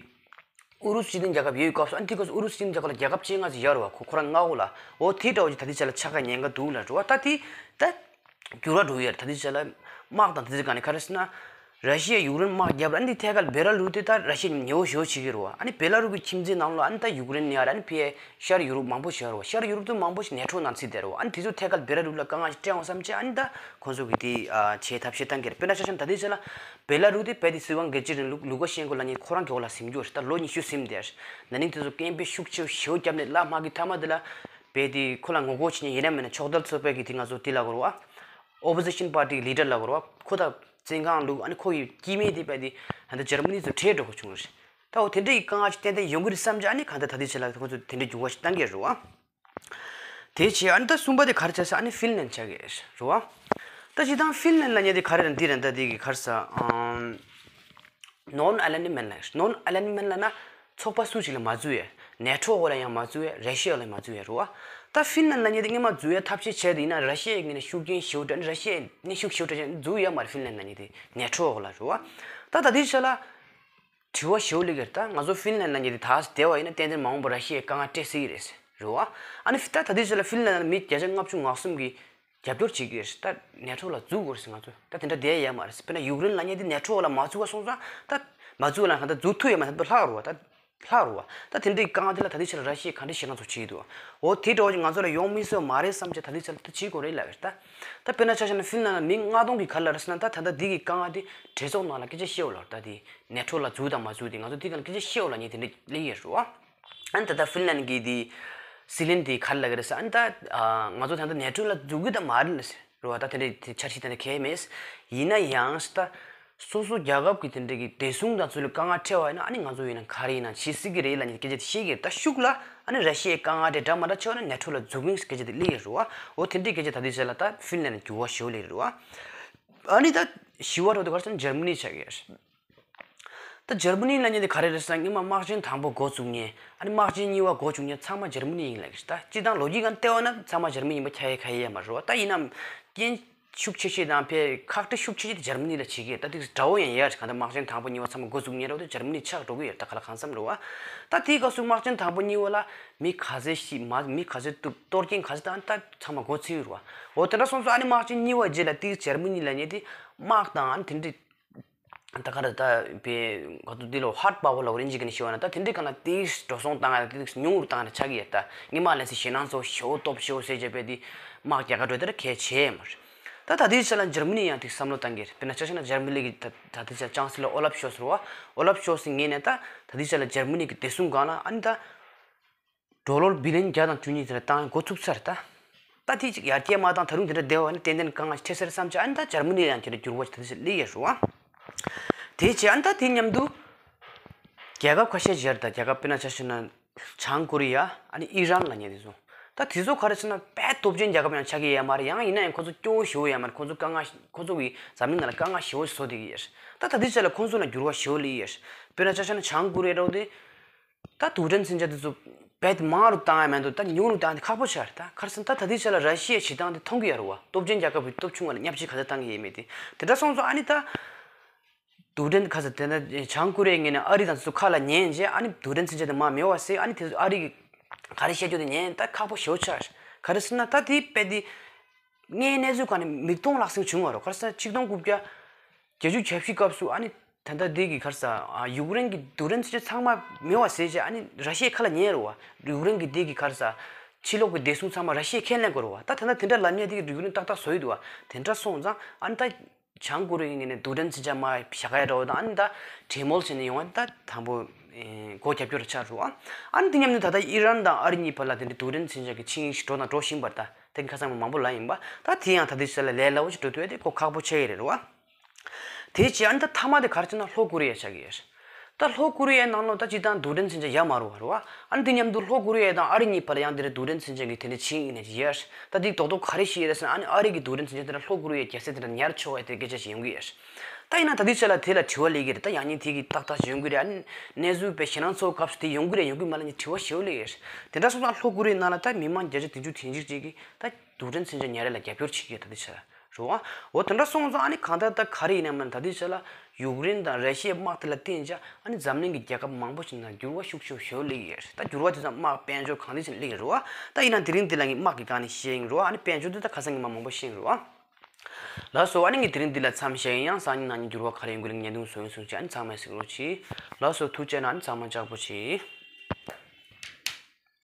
ཨུ་རུ་སུ་སྤྱི་མཐུན་རྒྱལ་ཁབ་ཡོད་སྐབས་སུ། ཨ་ནི་དེ་སྐབས་སུ་ཨུ་རུ་སུ་སྤྱི་མཐུན་རྒྱལ་ཁབ་ལ་རྒྱལ་ཁབ་བཅོ་ལྔ་ཅིག་ཡོད་རེད་བ། ཁོ་ཁོ་རང་མངའ་འོག་ལ། འོ་དེ་འདྲ་བོ་ཅིག་ད་ལྟའི་ཆ་ལ་ཆགས་ཀྱི་ཉེན་ཁ་འདུག་ལ་རེད་བ། ད་དེ་ད་འགྱུར་བ་འགྲོ་གི་ཡོད་རེད། ད་ལྟའི་ཆ་ལ་དམག་དང་དེ་ཚོ་ག་ནས་ག་རེ་ཟེར་ན། ར་ཤི་ཡས་ཡུཀ་རེན་དམག་བརྒྱབ་ར། ཨ་ནི་དེ་ཐད་ཀར་བེ་ལ་རུ་དེ་ད་ར་ཤི་ཡས་ཉེ་བོ་ཞེ་པོ་བྱེད་ཀྱི་རེད་བ། ཨ་ནི་བེ་ལ་རུ་གི་ཁྱིམ་མཚེས་ནང་ལ་ཨ་ནི་ད་ཡུཀ་རེན་ཡོད་རེད། ཨ་ནི་ཕར་ཤར་ཡུ་རོབ་མང་པོ་ཞིག་ཡོད་རེད་བ། ཤར་ཡུ་རོབ་དེ་མང་པོ་ཞིག་ནེ་ཊོ་ནང་ཚུད་བསྡད་རེད་བ། ཨ་ནི་དེ་ཚོ་ཐད་ཀར་བེ་ལ་རུ་ལ་དཀའ་ངལ་ཞིག་སྤྲད་འོང་བསམ་བྱས་ཨ་ནི་ད་ཁོང་ཚོ་གིས་དེ་ཨ་བྱེད་ཐབས་ཤེས་བཏང་གི་རེད། དཔེར་ན་ཆ་བཞག་ན་ད་ལྟའི་ཆ་ལ་བེ་ལ་རུ་དེ་རྦད་དེ་སྲིད་དབང་སྒེར་གཅོད་རིང་ལུགས་ལུ་ཀ་ཤེན་ཀོ་ལབ་མཁན་ཁོ་རང་གི་འོག་ལ་ཟིན་རྒྱུ་རེད། ད་ལོ་ཉི་ཤུ་ཟིན་བསྡད་རེད། ན་ནིང་དེ་ཚོ་སྐད་འབོད་ཤུགས་ཆེ་ཞེ་པོ་བརྒྱབ་ནས་ལ་དམག་གི་མཐའ་མ་དེ་ལ་རྦད་དེ་ཁོ་ལ་ངོ་རྒོལ་བྱེད་མཁན་ཡིན་ན་མིན་ན་ཕྱོགས་མཐུན་ཚོགས་པའི་གི་དེ་ང་ཚོ་དེ་ལབ་དགོས་རེད་བ། ཨོ་པོ་ཟི་ཤན་པར་ཊི་གི་ལི་ཌར་ལབ་དགོས་རེད་བ། ཁོ་དང་བཙོན་ཁང་བླུགས། ཨ་ནི་ཁོ་ཡི་སྐྱེ་དམན་དེ་རྦད་དེ་ད་ལྟ་འཇར་མ་ནི་ཚོ་ཁྲལ་འགྲོ་དགོས་བྱུང་རེད། ད་འོ་དེ་འདྲ་ཡི་དཀའ་ངལ་ཅིག་ཏན་ཏན་ཡོང་གི་རེད་བསམ་བྱས་ཨ་ནི་གང་ལྟར་ད་ལྟའི་ཆ་ལ་ཁོ་ཚོ་དེ་འདྲའི་འགྱུར་བ་ཞིག་བཏང་གི་རེད་བ། དེ་བྱས་ཨ་ནི་ད་གསུམ་པ་དེ་ག་རེ་ཆགས་ཟེར། ཨ་ནི་ཧྥིན་ལན་ཆགས་ཀྱི་རེད་བ། ད་སྤྱིར་བཏང་ཧྥིན་ལན་ལབ་མཁན་དེ་ག་རེ་རེད། འདི་རེད། ད་དེ་གི་ག་རེ་ཟེར། ཨམ། ནོན་ཨ་ལའེན་མེན་ལ། ནོན་ཨ་ལའེན་མེན་ལབ་ན་ཚོགས་པ་སུ་ཞིག་ལ་མ་འཛུལ་ཡས། ནེ་ཊོ་འོག་ལ་ཡང་མ་འཛུལ་ཡས། ར་ཤི་ཡ་ལ་མ་འཛུལ་ཡས་རེད་བ། ད་ཧྥིན་ལན་ལབ་མཁན་དེ་སྔོན་མ་འཛུལ་ཡས་ཐབས་ཤེས་བྱས་དེ་ཡིན་ན་ར་ཤི་ཡའི་ངོས་ནས་ཤུགས་རྐྱེན་ཞེ་པོ་སྤྲད། ར་ཤི་ཡས་གནོན་ཤུགས་ཞེ་པོ་སྤྲད་བྱས་འཛུལ་ཡས་མ་རེད། ཧྥིན་ལན་ལབ་མཁན་དེ་ནེ་ཊོ་འོག་ལ་རེད་བ། ད་ད་ལྟའི་ཆ་ལ་དྲི་བ་ཞེ་པོ་སླེབས་ཀྱི་རེད། ད་ང་ཚོ་ཧྥིན་ལན་ལབ་མཁན་དེ་ད་བསྡད་པ་ཡིན་ན་ཏན་ཏན་མ་འོངས་པར་ར་ཤི་ཡས་དཀའ་ངལ་སྤྲད་སྲིད་ཀྱི་རེད་རེད་བ། ཨ་ནི་ད་ད་ལྟའི་ཆ་ལ་ཧྥིན་ལན་ལ་མི་བརྒྱ་ཆ་ལྔ་བཅུ་ང་གསུམ་གྱིས་རྒྱབ་སྐྱོར་བྱེད་ཀྱི་རེད། ད་ནེ་ཊོ་ལ་འཛུལ་དགོས་རེད་ཟེར། ང་ཚོ་ད་དེ་འདྲ་བསྡད་ཡས་མ་རེད་ཟེར། དཔེར་ན་ཡུཀ་རེན་ལབ་མཁན་དེ་ནེ་ཊོ་ལ་མ་འཛུལ་བ་སོང་ཙང་། ད་མ་འཛུལ་ལབ་ན་ད་འཛུལ་ཐུབ་ཡས་མ་རེད། ད་ལྷག་རེད་བ། ད་ལྷག་རེད་བ། ད་དེ་འདྲའི་དཀའ་ངལ་དེ་ལ་ད་ལྟའི་ཆ་ལ་ར་ཤི་ཡས་ག་འདྲ་ཞེད་སྣང་ཚོར་བྱེད་ཀྱི་འདུག་འོ་དེ་འདྲ་བོ་ཅིག་ང་ཚོ་ལ་ཡོང་མི་སྲིད་པ་མ་རེད་བསམ་བྱས་ད་ལྟའི་ཆ་ལ་ད་བྱེད་དགོས་རེད་ལབ་ཀྱི་རེད། ད་ད་དཔེར་ན་ཆ་བཞག་ན་ཧྥིན་ལན་ལ་མི་ལྔ་སྟོང་གིས་ག་རེ་ལབ་རེད་ཟེར་ན། ད་ད་ལྟ་འདི་གི་དཀའ་ངལ་དེ་གྲོས་ཚོགས་ནང་ལ་སྐད་ཆ་བཤད་འོ་ལབ། ད་དེ་ནེ་ཊོ་ལ་འཛུལ་དང་མ་འཛུལ་དེ་ང་ཚོ་འདི་ག་ལ་སྐད་ཆ་བཤད་འོ་ལབ་མཁན་དེ་འདྲ་སླེབས་ཀྱི་རེད་བ། ཨ་ནི་ད་ལྟ་ཧྥིན་ལན་གྱི་དེ་སྲིད་བློན་དེ་ག་རེ་ལབ་ཀྱི་རེད་ཟེར། ཨ་ནི་ད་ཨ་ང་ཚོ་ད་ལྟ་ནེ་ཊོ་ལ་འཛུལ་གི་ད་མ་རེད་ལབ་ཟེར་རེད་བ། ད་དེ་འདྲའི་དེ་འཆར་གཞི་དེ་འདྲ་གང་ཡང་མེད། ཡིན་ན་ཡང་ད་སོ་སོ་རྒྱལ་ཁབ་ཀྱི་དེ་འདྲའི་གི་བདེ་སྲུང་དང་ཚུར་ལ་དཀའ་ངལ་འཕྲད་པ་ཡིན་ན་ཨ་ནི་ང་ཚོ་ཡིན་ན་ག་རེ་ཡིན་ན་བྱེད་སྲིད་ཀྱི་རེད་ལབ་མཁན་སྐད་ཆ་དེ་བཤད་ཀྱི་རེད། ད་ཤུགས་ལ་ ཨ་ནི་ར་ཤི་ཡའི་དཀའ་ངལ་དེ་འདྲ་མ་འདྲ་ཆེ་བ་ན་ནེ་ཊོ་ལ་འཛུལ་གི་ཡིན་ཟེར་སྐད་ཆ་དེ་སླེབས་ཡོད་རེད་བ། འོ་དེ་འདྲའི་སྐད་ཆ་ད་ལྟའི་ཆ་ལ་ད་ཧྥིན་ལན་འགྱུར་བ་ཞེ་པོ་སླེབས་ཡོད་རེད་བ། ཨ་ནི་ད་བཞི་པ་རེད་འདུག་ག་རེ་ཟེར་ན་འཇར་མ་ནི་ཆགས་ཀྱི་ཡོད་རེད། ད་འཇར་མ་ནི་ལབ་མཁན་དེ་ག་རེ་རེད་ཟེར་ན་སྔོན་མ་དམག་ཆེན་དང་པོ་འགོ་བཙུགས་མཁན། ཨ་ནི་དམག་ཆེན་གཉིས་པ་འགོ་བཙུགས་མཁན་ཚང་མ་འཇར་མ་ནི་ཡིན་ལབ་ཀྱི་རེད། ད་སྤྱིར་བཏང་ལོ་རྒྱུས་སྒང་བལྟས་པ་ན་ཚང་མ་འཇར་མ་ནི་ཡིན་པ་ཁྱབ་ཡ་ག་ཡ་ཡ་མ་རེད་བ། ད་ཡིན་ནའང་རྐྱེན་ཤུགས་ཆེ་ཤོས་དང་ཕའི་ཁག་དཀྲི་ཤུགས་ཆེ་ཤོས་དེ་འཇར་མ་ནི་ལ་བྱེད་ཀྱི་ཡོད། ད་དེ་དགྲ་བོ་ཡང་ཡོད་རེད། གང་ལྟར་དམག་ཆེན་དང་པོ་གཉིས་པ་ཚང་མ་འགོ་བཙུགས་མཁན་རེད་བ། དེ་འཇར་མ་ནི་ཆགས་འགྲོ་གི་ཡོད་རེད། ད་ག་ལ་གང་འཚམ་རེད་བ། ད་དེའི་སྐབས་སུ་དམག་ཆེན་དང་པོ་གཉིས་པ་ལ་མི་ག་ཚད་ཤི་མ་མི་ག་ཚད་གཏུབ་གཏོར་སྐྱོན་ག་ཚད་བཏང་ད་ཚང་མ་མགོ་ཚོས་ཡོད་རེད་བ། འོ་དེ་འདྲ་སོང་ཙང་ཨ་ནི་དམག་ཆེན་གཉིས་པ་རྗེས་ལ་དེ་འཇར་མ་ནི་ལབ་མཁན་དེ་དམག་དང་ཨ་ནི་དེ་འདྲའི་ད་ག་རེ་ད་པའི་ག་ཏུ་འདི་ལོ་ཧཊ་པ་ཝར་ལ་ཨིན་ཇི་སྐད་ནས་ཞུ་བ་ན་ད་དེ་འདྲའི་སྒང་ལ་དེ་འགྲོ་སོང་བཏང་ཡ་དེ་ཉུང་རུ་བཏང་ཡ་ཆགས་ཀྱི་ཡོད། ད་སྔོན་མ་ལས་སེ་ཞེད་སྣང་ཚོ་ཞེ་པོ་སྟོབས་ཞེ་པོ་ཟེར་བྱས་པས་དེ་དམག་རྒྱག་ག་འགྲོ་དེ་ར་གལ་ཆེ་མ་རེད། ད་ད་ལྟའི་ཆ་ལ་འཇར་མ་ནི་ཡང་དེ་བསམ་བློ་བཏང་གི་རེད། དཔེར་ན་ཆ་བཞག་ན་འཇར་མ་ནི་གི་ད་ད་ལྟའི་ཆ་ལ་ཅང་སི་ལར་ཨོ་ལབ་ཤོལ་ཚ་རེད་བ། ཨོ་ལབ་ཤོལ་ཚའི་ངོས་ནས་ད་ད་ལྟའི་ཆ་ལ་འཇར་མ་ནི་གི་བདེ་སྲུང་སྒང་ལ་ཨ་ནི་ད་ཌོ་ལར་བི་ལི་ཡོན་བརྒྱ་དང་བཅུ་གཉིས་དེ་འདྲ་བཏང་འགོ་ཚུགས་ཚར་ད། ད་དེ་ཅིག་ཡར་རྒྱས་མ་བཏང་ད་རུང་དེ་འདྲ་བསྡད་པ་ནི་ཏན་ཏན་དཀའ་ངལ་འཕྲད་ས་རེད་བསམ་བྱས། ཨ་ནི་ད་འཇར་མ་ནི་ལ་ཡང་དེ་འདྲ་འགྱུར་བ་ཞིག་ད་དེ་ཞིག་སླེབས་ཡོད་རེད་བ། དེ་བྱས་ཨ་ནི་ད་དེ་མཉམ་དུ་རྒྱལ་ཁབ་ཁ་ཤས་ཅིག་ཡར་ད་རྒྱལ་ཁབ་དཔེར་ན་ཆ་བཞག་ན་བྱང་ཀོ་རི་ཡ་ཨ་ནི་ཨི་རན་ལབ་མཁན་དེ་ཚོ། ད་དེ་ཚོ་ག་རེ་ཟེར་ན་དཔེ་སྟོབས་ཆེན་རྒྱལ་ཁབ་ཡང་ཆགས་ཀྱི་ཡོད་མ་རེད། ཡང་ཡིན་ན་ཡང་ཁོ་ཚོ་སྐྱོ་བོ་ཞེ་པོ་ཡོད་མ་རེད། ཁོ་ཚོ་དཀའ་ངལ་ཁོ་ཚོ་གི་འཛམ་གླིང་ནང་ལ་དཀའ་ངལ་ཞེ་པོ་བཟོ་བསྡད་ཀྱི་ཡོད་རེད། ད་ད་ལྟའི་ཆ་ལ་ཁོ་ཚོ་ལ་འགྱུར་བ་ཞེ་པོ་སླེབས་ཡོད་རེད། དཔེར་ན་ཆ་བཞག་ན་བྱང་ཀོ་རི་ཡ་འདྲ་བོ་དེ། ད་རྡུལ་ཕྲན་མཚོན་ཆ་དེ་ཚོ་རྦད་དེ་མང་རུ་བཏང་ཡ་མ་གཏོགས་ད་ཉུང་རུ་བཏང་ཡ་དེ་ཁག་པོ་ཆགས་རེད། ད་ག་རེ་ཟེར་ན་ད་ད་ལྟའི་ཆ་ལ་ར་ཤི་ཡའི་བྱེད་སྟངས་དེ་མཐོང་གི་ཡོད་རེད་བ། སྟོབས་ཆེན་རྒྱལ་ཁབ་ཀྱིས་སྟོབས་ཆུང་བ་ལ་བརྙས་བཅོས་ག་ཚོད་བཏང་གི་ཡོད་མེད་དེ། དེ་འདྲ་སོང་ཙང་ཨ་ནི་ད་རྡུལ་ཕྲན་ག་ཚོད་དེ་འདྲ་བྱང་ཀོ་རི་ཡའི་ངོས་ནས་ཨ་རི་དང་དེ་ཚོ་ཁ་ལ་ཉན་རྗེས་ཨ་ནི་རྡུལ་ཕྲན་མཚོན་ཆ་དེ་མར་མེད་པ་བཟོས། ཨ་ནི་དེ་ཚོ་ཨ་རི་གི་ག་རེ་བཤད་རྒྱུ་དེ་ཉན་ད་ཁག་པོ་ཞེ་པོ་ཆགས་རེད། ག་རེ་ཟེར་ན་ད་དེ་རྦད་དེ་དངོས་གནས་ཚུལ་ག་ནས་མིག་མཐོང་ལག་ཟིན་བྱུང་བ་རེད། ག་རེ་ཟེར་ན་ཆིག་སྟོང་དགུ་བརྒྱ་བརྒྱད་ཅུ་གྱ་བཞི་སྐབས་སུ་ཨ་ནི་ད་ལྟ་འདི་གི་ག་རེ་ཟེར་ཡུཀ་རེན་གྱི་རྡུལ་ཕྲན་ཚོན་ཆ་ཚང་མ་མེད་པ་བཟོས་རྗེས་ཨ་ནི་ར་ཤི་ཡའི་ཁ་ལ་ཉན་རེད་བ། ཡུཀ་རེན་གྱི་འདི་གི་ག་རེ་ཟེར་ཕྱི་ལོགས་ཀྱི་བདེ་སྲུང་ཚང་མ་ར་ཤི་ཡས་ཁས་ལེན་དགོས་རེད་བ། ད་ད་ལྟ་དེ་འདྲ་ལབ་མཁན་འདི་གི་ཡུཀ་རེན་ཏག་ཏག་བཟོ་ཡི་འདུག་བ། དེ་འདྲ་སོང་ཙང་ཨ་ནི་ད་བྱང་ཀོ་རི་ཡའི་ངོས་ནས་རྡུལ་ཕྲན་ཚོན་ཆ་མར་བཞག་ཡ་འདྲ་བོ་དང་ཨ་ནི་ད་གྲོས་མོལ་བྱས་ནས་ཡོང་བ་ད་དང་པོ་སྒོ་རྒྱབ་སྐྱོར་ཆགས་རེད་བ། ཨ་ནི་དེ་མཉམ་དུ་ད་ལྟ་ཨི་རན་དང་ཨ་རི་གཉིས་བར་ལ་དེ་འདྲའི་རྡུལ་ཕྲན་མཚོན་ཆ་གི་ཆིངས་ཡིག་ཞིག་འགྲོ་དང་འགྲོ་བཞིན་པ་རེད། ད་དེ་ཁ་སང་མ་མང་པོ་ལབ་ཡིན་པ། ད་དེ་ཡང་ད་ལྟའི་ཆ་ལ་ལས་སླ་པོ་ཞིག་འགྲོ་ཐུབ་ཡ་དེ་ཁོ་ཁག་པོ་ཆགས་ཀྱི་རེད་བ། དེ་བྱས་ཨ་ནི་ད་མཐའ་མ་དེ་ག་རེ་བྱས་ན་ལྷོ་ཀོ་རི་ཡ་ཆགས་ཀྱི་ཡོད་རེད། ད་ལྷོ་ཀོ་རི་ཡའི་ནང་ལོགས་ད་སྤྱིར་བཏང་རྡུལ་ཕྲན་མཚོན་ཆ་ཡོད་མ་རེད་བ། རེད་བ། ཨ་ནི་དེ་མཉམ་དུ་ལྷོ་ཀོ་རི་ཡ་དང་ཨ་རི་གཉིས་བར་ཡང་དེ་འདྲའི་རྡུལ་ཕྲན་མཚོན་ཆ་གི་དེ་འདྲའི་ཆིངས་ཡིག་ནས་ཡོད་རེད། ད་དེ་རྡོག་རྡོག་ག་རེ་ཞིག་ཡོད་རེད་ཟེར་ན་ཨ་ནི་ཨ་རི་གི་རྡུལ་ཕྲན་མཚོན་ཆ་དེ་འདྲ་ལྷོ་ཀོ་རི་ཡའི་རྒྱལ་སའི་དེ་འདྲ་ཉར་ཆོག་པའི་དེ་སྐད་ཆ་ཞིག་ཡོང་གི་ཡོད་རེད། ད་ཡིན་ན་ད་དེའི་ཆ་ལ་དེ་ལ་དྲི་བ་སླེབས་ཀྱི་རེད། ད་ཡང་སྙིང་དེ་གི་ཏག་ཏག་ཞིག་ཡོང་གི་རེད། ཨ་ནི་གནས་ཚུལ་དཔེ་ཞེད་སྣང་ཚོགས་སྐབས་སུ་དེ་ཡོང་གི་རེད་ཡོང་གི་མ་རེད་ལབ་ནས་དྲི་བ་ཞེ་པོ་སླེབས་ཀྱི་རེད། དེ་འདྲ་སོང་ཙང་ལྷོ་ཀོ་རི་ཡའི་ནང་ལ་ད་མི་མང་བརྒྱ་ཆ་བདུན་ཅུ་དོན་གཅིག་ཅིག་གིས་ད་རྡུལ་ཕྲན་མཚོན་ཆ་ཉར་ཡ་ལ་རྒྱབ་སྐྱོར་བྱེད་ཀྱི་ཡོད། ད་དེ་ཆ་རེད་བ། འོ་དེ་འདྲ་སོང་ཙང་ཨ་ནི་གང་ལྟར་ད་ག་རེ་ཡིན་ན་མིན་ན་ད་དེ་ཆ་ལ་ཡུཀ་རེན་དང་ར་ཤི་ཡའི་དམག་དེ་ལ་བརྟེན་བྱས་ཨ་ནི་འཛམ་གླིང་གི་རྒྱལ་ཁབ་མང་པོ་ཞིག་ནང་འགྱུར་བ་ཤུགས་ཆེ་ཤོས་སླེབས་ཀྱི་ཡོད་རེད། ད་འགྱུར་བ་དེ་ཚོ་དམག་དཔལ་འབྱོར་གང་ལེགས་ཤིག་སླེབས་ཀྱི་རེད་བ། ད་ཡིན་ན་དེ་རིང་འདི་ལ་ངས་དམག་གི་སྒང་ནས་བཤད་ཡིན་རེད་བ། ཨ་ནི་དཔལ་འབྱོར་དེ་ད་ཁ་སང་ངས་མ་མང་པོ་བཤད་ཡིན་རེད་བ། ལགས་སོ། ཨ་ནི་ངས་དེ་རིང་འདི་ལ་མཚམས་བཞག་ཡིན། ཡང་སང་ཉིན་གནངས་ཉིན་འགྱུར་བ་ག་རེ་ཡོང་གི་རེད། བརྙན་ཐུང་བཟོ་ཡིན་གསུངས་བྱས་ཨ་ནི་ཚང་མས་གཟིགས་རོགས་གྱིས། ལགས་སོ། ཐུགས་རྗེ་གནང་། ཨ་ནི་ཚང་མ་ལྕགས་པོ་བྱེད།